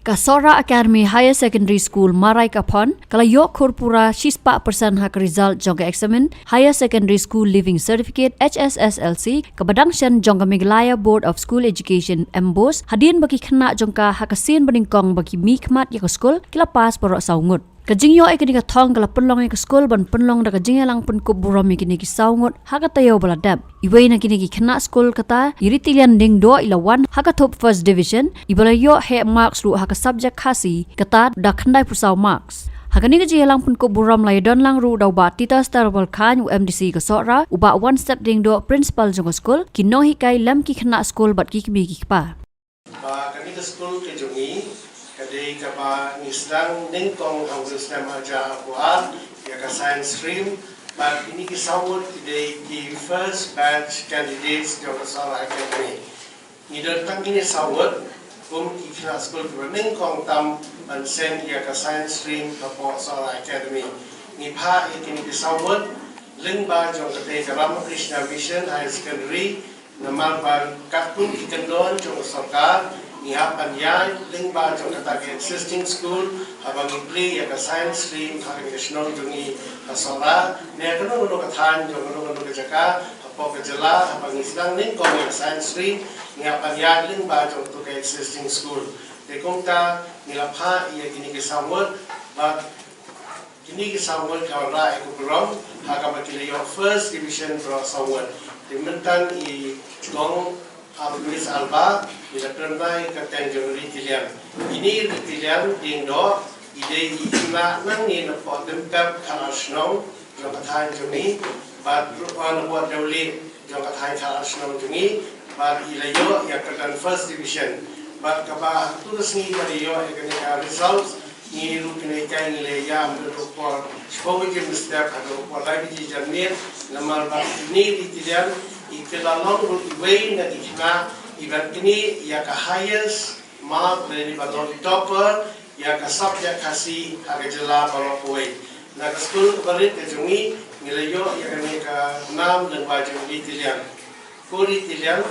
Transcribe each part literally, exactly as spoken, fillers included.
Ka Sohra Academy Higher Secondary School Marai Kaphon ka la ïoh khur pura shispah percent ha ka result jong ka eksamin Higher Secondary School Leaving Certificate, H S S L C, kaba dang shen jong ka Meghalaya Board of School Education, MBOSE, hadien ba ki khynnah jong ka ha ka sien ba nyngkong ba ki mihkhmat ïa ka skul ki la pass baroh saw ngut. Ka jingïoh ïa kane ka thong ka la pynlong ïa ka skul ban pynlong da ka jingïalang pynkup burom ïa kine ki saw ngut ha ka taïew ba la dep. Iwei na kine ki khynnah skul kata i Ritilian Diengdoh i la wan ha ka thup first division, iba la ïoh heh marks ruh ha ka subject Khasi kata da khyndai phew saw marks. Ha kane ka jingïalang pynkup burom la ïadon lang ruh da u Bah Titus Tarbal Chyne, u M D C ka Sohra, u Bah Wanstep Diengdoh, principal jong ka skul, ki nonghikai lem ki khynnah skul bad ki kmie ki kpa. Ba kane ka skul ka jong ngi ka dei kaba ngi sdang nyngkong ha u snem hajar arphew ar ïa ka science stream, bad kine ki saw ngut ki dei ki first batch candidates jong ka Sohra Academy. Ngi don tang kine saw ngut kum ki khynnah skul kiba nyngkong tam ban seng ïa ka science stream hapoh Sohra Academy. Ngi phah ïa kine ki saw ngut lyngba jong kata ka Ramakrishna Mission Higher Secondary, namar ba katkum ki kyndon jong ka sorkar ngi hap ban ïaid lyngba jong kata ka existing school haba ngi plie ïa ka science stream ha ka shnong jong ngi ha Sohra ne kano kano ka thaiñ jong kano kano ka jaka hapoh ka jylla. Haba ngi sdang nyngkong ïa ka science stream ngi hap ban ïaid lyngba jong kata ka existing school. Te kumta ngi la phah ïa kine ki saw ngut bad kine ki saw ngut ki la wanrah ïa ka burom ha kaba ki la ïoh first division baroh saw ngut. Te mynta i kong Miss Alba i la pynbna ïa ka kyrteng jong i Ritilian. Ine i Ritilian Diengdoh i dei i khynnah nangne napoh Lympep Khadar Shnong jong ka thaiñ jong ngi bad ruh napoh Dewlieh jong ka thaiñ Khadar Shnong jong ngi bad i la ïoh ïa ka kyrteng first division. Bad kaba ha katu ka sngi ba i ïoh ïa kane ka results ngi ruh kine ki ngi la ïam haduh por shiphew baje mynstep haduh por lai baje janmiet. Namar ba kine ki Ritilian i ki la long ruh iwei na ki khynnah iba kine ïa ka highest mark lane iba long i topper ïa ka subject Khasi ha ka jylla baroh kawei. Na ka skul kaba rit ka jong ngi ngi la ïoh ïa kane ka nam lyngba jong i Ritilian. Ko Ritilian,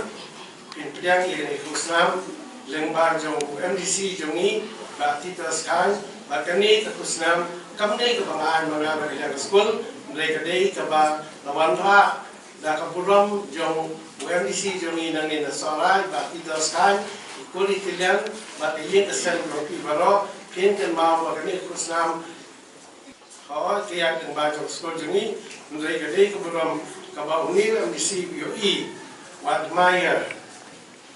phin pdiang ïa kane ka khusnam lyngba jong u M D C jong ngi, Bah Titus Chyne, ba kane ka khusnam kam dei kaba nga ai ma nga bad ïa ka skul, hynrei ka dei kaba la wanrah da ka burom jong u M D C jong ngi nangne na Sohra, Bah Titus Chyne, ko Ritilian, bad ka ïing ka sem jong phi baroh, phin kynmaw ba kane ka khusnam Hooid, ka ïaid lyngba jong ka skul jong ngi, hynrei ka dei ka burom kaba une u M D C u ïohi, u admire,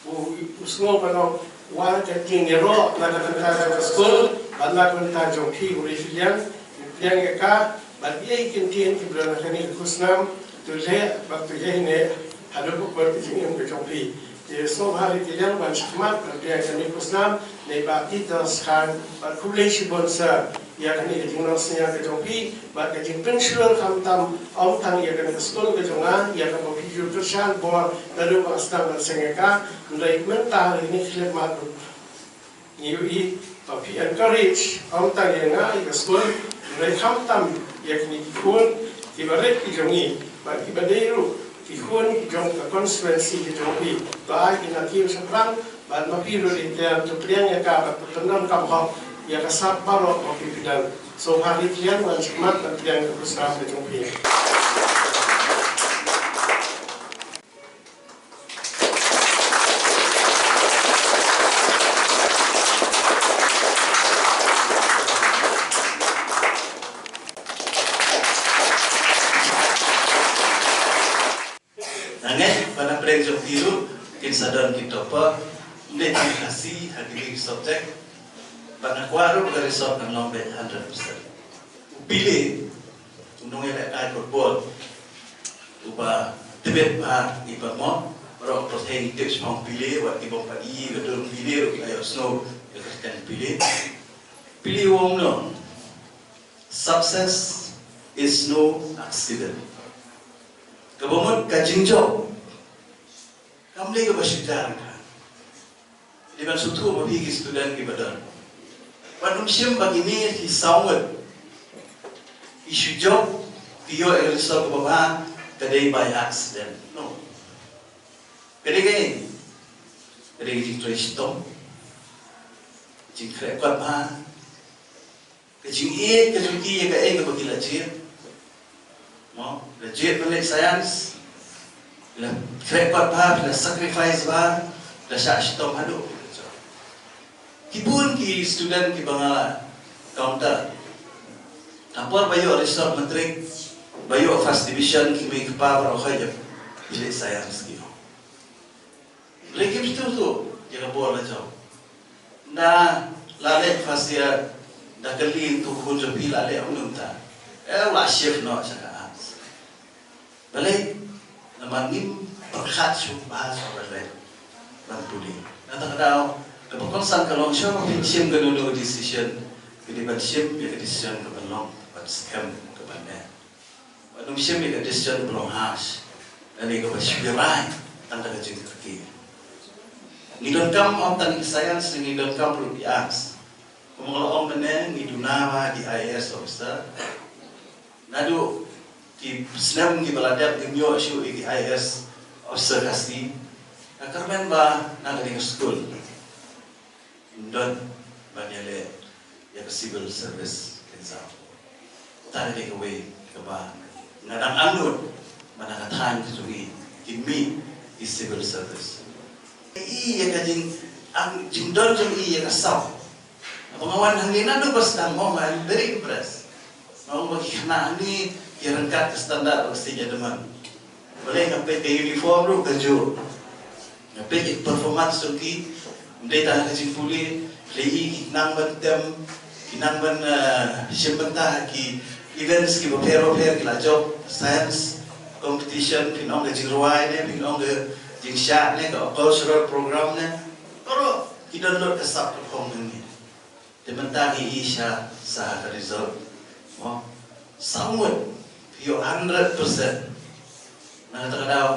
u, u sngew ban ong, wat ka jingïaroh na ka bynta jong ka skul bad na ka bynta jong phi u Ritilian, pdiang ïa ka, bad ïa ki kyntien kiba don ha kane ka khusnam, to leh bad to ïaineh haduh ka por ka jingim ka jong phi. Te sngewbha Ritilian wan shakhmat ban pdiang ïa kane ka khusnam na i Bah Titus Chyne, bad khublei shibun sir ïa kane ka jinglong synñiang ka jong phi bad ka jingpynshlur khamtam ym tang ïa kane ka skul ka jong nga ïa kaba phi ju kyrshan bor naduh ba nga sdang ban seng ïa ka, hynrei mynta ha kine ki khyllipmat ruh ngi ïohi ba phi encourage ym tang ïa nga ïa ka skul, hynrei khamtam ïa kine ki khun kiba rit ki jong ngi bad kiba dei ruh ki khun ki jong ka constituency ki jong phi. To ai kine ki shaphrang bad ma phi ruh Ritilian to pdiang ïa ka bad to pyndonkam hok ïa ka sap baroh ba phi pdiang. Sngewbha Ritilian wan shakhmat ban pdiang ïa ka khusnam ka jong phi. Nga ngeit ba na pdeng jong phi ruh kin sa don ki topper, ym dei tang Khasi ha kine ki subject, bad nga kwah ruh ka result kan long beit hundred percent. U Pile, u nongïalehkai football uba tbit bha, iba mo, baroh pyrthei ngi tip shaphang u Pile, wat ki bym pat ïohi ka dur u Pile ruh ki la ïohsngew ïa ka kyrteng Pile. Pile u ong noh, success is no accident. Kaba mut ka jingjop kam dei kaba shu jar ka. Dei ban sngewthuh ma phi ki student kiba don. Wat nym shim ba kine ki saw ngut ki shu jop, ki ïoh ïa ka result kaba bha, ka dei by accident. No. Ka dei kaei? Ka dei ka jingtrei shitom. jingkhreh kot bha, ka jingïeit ka jong ki ïa kaei kaba ki la jied. Mo, la jied ban leh science, la khreh kot bha, la sacrifice bha, la shah shitom haduh. Ki bun ki student kiba nga la encounter, ha por ba ïoh result matric, ba ïoh first division, ki mei ki pa baroh khoit ïa ki leh science ki. Balei kim sngewthuh ïa ka bor la jong? Nga la leh first year, da kylli tu khun jong phi la leh kumno mynta. Eh, u la shift noh sha ka arts. Balei? Namar ngim pyrkhat shuh ba shuh ban leh, ban pule. Na kata ka daw, kaba kongsan ka long shuh ba phin shim kano kano ka decision, phi dei ban shim ïa ka decision kaban long, ban skhem, kaban eh. Wat nym shim ïa ka decision ba long harsh, lane kaba shu rai tang da ka jingkyrkieh. Ngi donkam ym tang ïa ka science, ngi donkam ruh ïa ki arts. Kumba nga la ong mynne, ngi duna ba ki I A S officer. Naduh ki snem kiba la dep ngim ïoh shuh ïa ki I A S officer Khasi. Nga kyrmen ba na kane ka skul ngin don ban ïaleh ïa ka civil service exam. Kata ka dei kawei kaba nga dang angnud ba na ka thaiñ ka jong ngi kin mih ki civil service. I ïa ka jing, ang jingdon jong i ïa ka sap. Haba nga wan hangne naduh ba sdang mo, nga, I'm very impressed. Nga ong ba ki khynnah hangne ki ryngkat ka standard ba ka state ïa demand. Balei? Nga peit ka uniform ruh ka juh. Nga peit ka performance jong ki. Ym dei tang ha ka jingpule, balei ki nang ban tem, ki nang ban, eh, shim bynta ha ki events kiba pher ba pher, ki la jop science competition, phin ong ka jingrwai ne, phin ong ka jingshah ne, ka cultural program ne. Baroh ki don lut ka sap ka phong hangne. Te mynta ngi i sha, sha ka result. Mo, saw ngut phi ïoh hundred percent. Na kata ka daw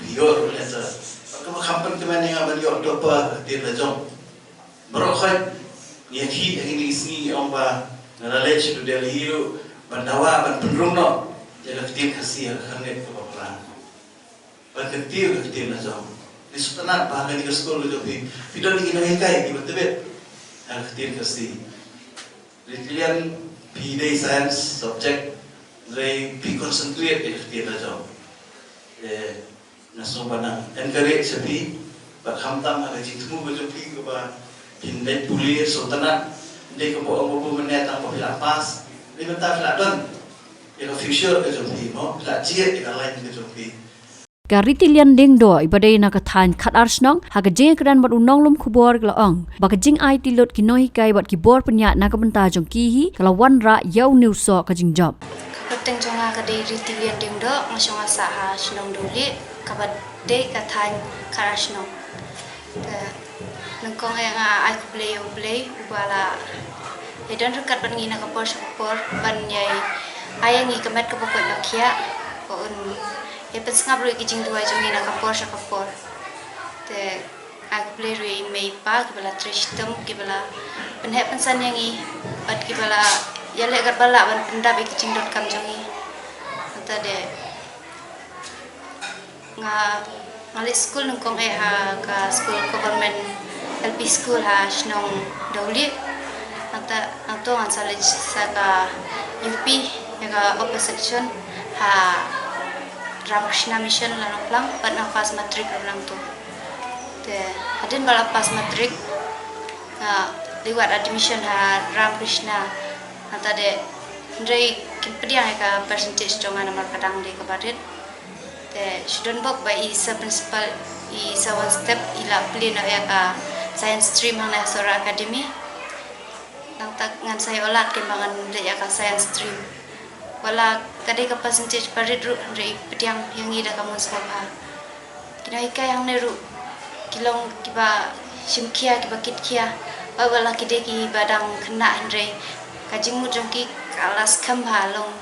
phi ïoh ruh letter. Bad kaba kham pynkmen ïa nga ban ïoh topper ha ka ktien la jong. Baroh khoit ngi ïa ki, ha kine ki sngi ngi ong ba nga la leit sha New Delhi ruh ban dawa ban pynrung noh ïa ka ktien Khasi ha ka khyrnit kaba phra. Ban kyntiew ka ktien la jong. Ngi sngewtynnat ba ha kane ka skul ka jong phi, phi don ki nonghikai kiba tbit ha ka ktien Khasi. Ri Kyllian, phi dei science subject, hynrei phi concentrate ïa ka ktien la jong. Eh, nga sngew ba nang encourage ïa phi, bad khamtam ha ka jingthmu ka jong phi kaba phin leit pule, sngewtynnat. Ym dei kumba ong ba mynne tang ba phi la pass, hynrei mynta phi la don ïa ka future ka jong phi mo, phi la jied ïa ka line ka jong phi. Ka Ri Tyllian Diengdoh iba dei na ka thaiñ Khadarshnong, ha ka jingïakren bad u nonglum khubor ka la ong ba ka jingaiti lut ki nonghikai bad ki bor pynïaid na ka bynta jong ki hi ka la wanrah ïa une u soh ka jingjop. Ka kyrteng jong nga ka dei Ri Tyllian Diengdoh, nga shong nga sah ha shnong Dawlieh kaba dei ka thaiñ Khadarshnong. Te nyngkong eh nga ai khublei ïa U Blei uba la ïadon ryngkat bad ngi na ka por sha ka por ban ïai ai ïa ngi ka met kaba koit ba khiah, ba un ïai pynsngap ruh ïa ki jingduwai jong ngi na ka por sha ka por. Te ai khublei ruh ïa i mei i pa kiba la trei shitom, kiba la pynheh pynsan ïa ngi bad kiba la ïaleh katba lah ban pyndap ïa ki jingdonkam jong ngi. Nangta de nga, nga leit skul nyngkong eh ha ka skul government L P school ha shnong Dawlieh. Nangta, nangta ngan sa leit sa ka U P, ïa ka upper section ha Ramakrishna Mission Laitlongplang, bad nga pass matric ruh nangto. Te hadien ba la pass matric nga leit wad admission ha Ramakrishna. Nangta de hynrei kim pdiang ïa ka percentage jong nga namar ka dang dei kaba rit. Te shu don bok ba i sir principal, i sir Wanstep, i la plie noh ïa ka science stream hangne ha Sohra Academy. Nangta ngan sa ïoh lad kein ba ngan leit ïa ka science stream. Wat la ka dei ka percentage ba rit ruh hynrei i pdiang ïa ngi da ka mon sngewbha. Ki nonghikai hangne ruh ki long kiba shim khia, kiba kit khia. Wat la ki dei kiba dang khynnah hynrei ka jingmut jong ki ka la skhem bha, long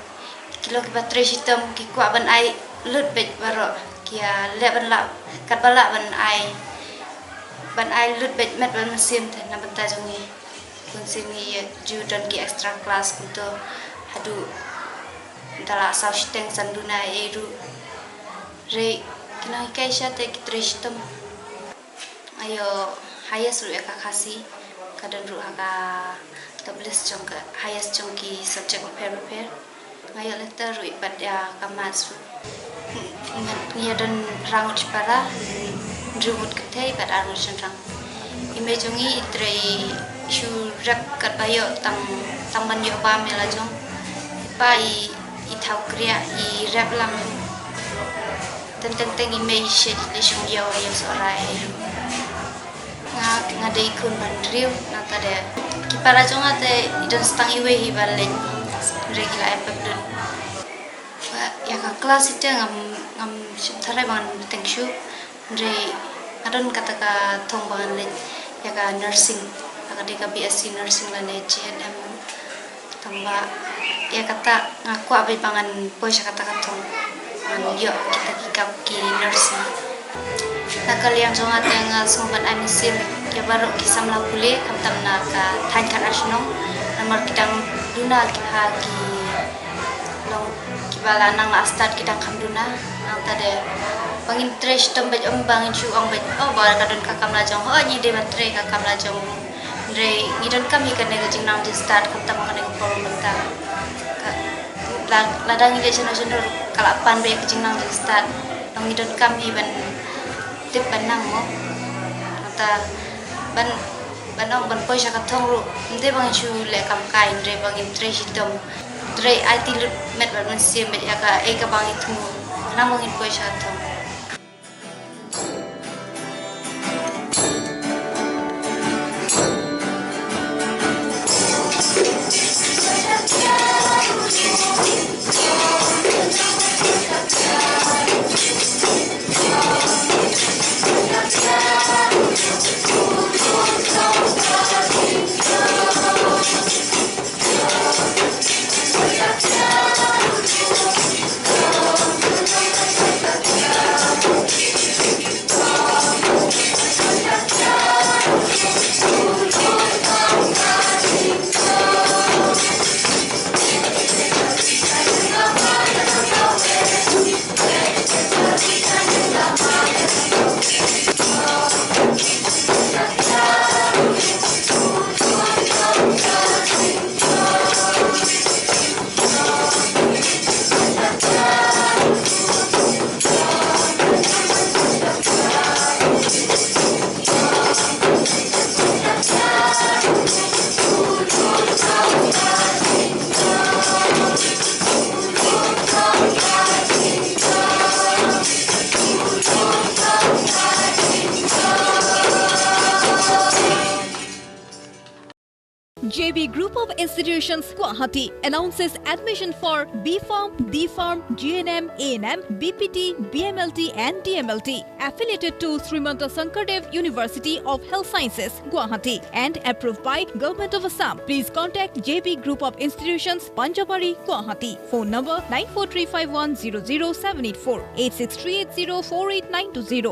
ki long kiba trei shitom, ki kwah ban ai lut beit baroh, ki ïaleh ban lah, katba lah ban ai, ban ai lut beit met bad mynsiem te na bynta jong ngi. Bun sien ngi ïa ju don ki extra class kumto haduh da la saw shiteng san duna ei ruh. Hynrei ki nonghikai sha te ki trei shitom. Nga ïoh highest ruh ïa ka Khasi, Ka don ruh ha ka top list jong ka highest jong ki subject bapher bapher. Nga ïoh letter ruh bad ïa ka maths ruh. Ngi ïa don phra ngut shipara, hynriew ngut kynthei bad ar ngut shynrang. I mei jong ngi i trei shu rep katba ïoh tang, tang ban ïoh bam ïa la jong. I pa i, i thaw kriah, i rep lang. Teng teng teng i mei i shait leit shong ïew ha ïew Sohrai. Nga, nga dei khun ba hynriew, nangta de ki para jong nga te i don tang iwei hi ba leit, hynrei ki la ïa pep dun. Ba ïa ka klas hi te ngam, ngam shym tharai ba ngan bteng shuh, hynrei nga don kata ka thong ba ngan leit ïa ka nursing, ka dei ka B S C nursing lane G N M. Tangba ïa kata nga kwah beit ba ngan poi sha kata ka thong, ngan ïoh kita ki kam ki nursing. Na ka liang jong nga te nga sngew ban ai mynsiem ïa baroh ki samla pule, khamtam na ka thaiñ Khadar Shnong, namar ki dang duna ki ha ki long kiba la nang la stad ki dang kham duna. Nangta de ba ngin trei shitom beit, ym ba ngin shu ong beit, oh, ba ka don ka kam la jong, oh, ngi dei ban trei ka kam la jong. Hynrei ngi donkam hi kane ka jingnang jingstad, khamtam kane ka por mynta. Ka, la, lada ngi leit shano shano ka la pan beit ka jingnang jingstad. Ngi donkam hi ban tip ban nang mo. Mynta ban, ban ong ban poi sha ka thong ruh, ym dei ba ngin shu leh kam kai, hynrei ba ngin trei shitom. Trei aiti lut met bad mynsiem beit ïa kaei kaba ngi thmu, khnang ba ngin poi sha ka thong. J B Group of Institutions Guwahati announces admission for B Pharm, D Pharm, G N M, A N M, B P T, B M L T and D M L T, affiliated to Srimanta Sankardev University of Health Sciences, Guwahati, and approved by Government of Assam. Please contact J B Group of Institutions, Panjabari, Guwahati. Phone number nine four three five one zero zero seven eight four, eight six three eight zero four eight nine two zero.